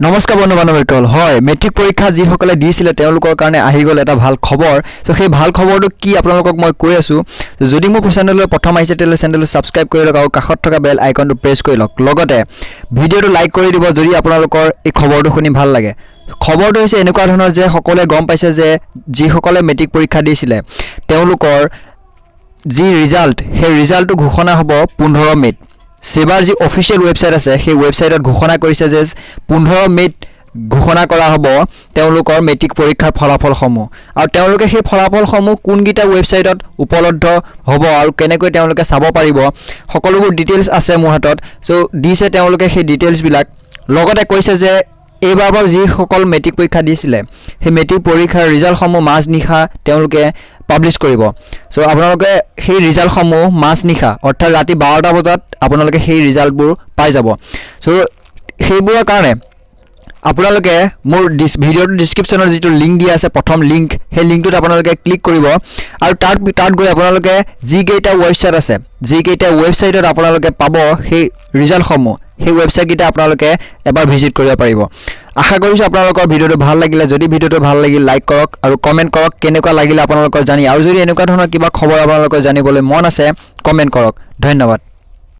নমস্কাৰ বন্ধু বান্ধৱীসকল। হয়, মেট্ৰিক পৰীক্ষা যিসকলে দিছিলে, তেওঁলোকৰ কাৰণে আহি গ'ল এটা ভাল খবৰ। চ' সেই ভাল খবৰটো কি, আপোনালোকক মই কৈ আছোঁ। যদি মোৰ চেনেললৈ প্ৰথম আহিছে, তেতিয়াহ'লে চেনেলটো ছাবস্ক্ৰাইব কৰি লওক আৰু কাষত থকা বেল আইকনটো প্ৰেছ কৰি লওক। লগতে ভিডিঅ'টো লাইক কৰি দিব, যদি আপোনালোকৰ এই খবৰটো শুনি ভাল লাগে। খবৰটো হৈছে এনেকুৱা ধৰণৰ যে সকলোৱে গম পাইছে যে যিসকলে মেট্ৰিক পৰীক্ষা দিছিলে, তেওঁলোকৰ যি ৰিজাল্ট, সেই ৰিজাল্টটো ঘোষণা হ'ব 15 মে'ত। ছেবাৰ যি অফিচিয়েল ৱেবছাইট আছে, সেই ৱেবছাইটত ঘোষণা কৰিছে যে 15 মে'ত ঘোষণা কৰা হ'ব তেওঁলোকৰ মেট্ৰিক পৰীক্ষাৰ ফলাফলসমূহ। আৰু তেওঁলোকে সেই ফলাফলসমূহ কোনকেইটা ৱেবছাইটত উপলব্ধ হ'ব আৰু কেনেকৈ তেওঁলোকে চাব পাৰিব, সকলোবোৰ ডিটেইলছ আছে মোৰ হাতত। চ' দিছে তেওঁলোকে সেই ডিটেইলছবিলাক। লগতে কৈছে যে এইবাৰ পৰা যিসকল মেট্ৰিক পৰীক্ষা দিছিলে, সেই মেট্ৰিক পৰীক্ষাৰ ৰিজাল্টসমূহ মাজনিশা তেওঁলোকে পাব্লিছ কৰিব। চ' আপোনালোকে সেই ৰিজাল্টসমূহ মাজনিশা, অৰ্থাৎ ৰাতি 12টা বজাত আপোনালোকে সেই ৰিজাল্টবোৰ পাই যাব। চ' সেইবোৰৰ কাৰণে আপোনালোকে মোৰ ভিডিঅ'টোৰ ডিছক্ৰিপশ্যনত যিটো লিংক দিয়া আছে, প্ৰথম লিংক, সেই লিংকটোত আপোনালোকে ক্লিক কৰিব আৰু তাত তাত গৈ আপোনালোকে যিকেইটা ৱেবছাইট আছে, যিকেইটা ৱেবছাইটত আপোনালোকে পাব সেই ৰিজাল্টসমূহ, সেই ৱেবছাইটকেইটা আপোনালোকে এবাৰ ভিজিট কৰিব পাৰিব। আশা কৰিছোঁ আপোনালোকৰ ভিডিঅ'টো ভাল লাগিলে। যদি ভিডিঅ'টো ভাল লাগিল, লাইক কৰক আৰু কমেণ্ট কৰক কেনেকুৱা লাগিলে আপোনালোকৰ জানি। আৰু যদি এনেকুৱা ধৰণৰ কিবা খবৰ আপোনালোকৰ জানিবলৈ মন আছে, কমেণ্ট কৰক। ধন্যবাদ।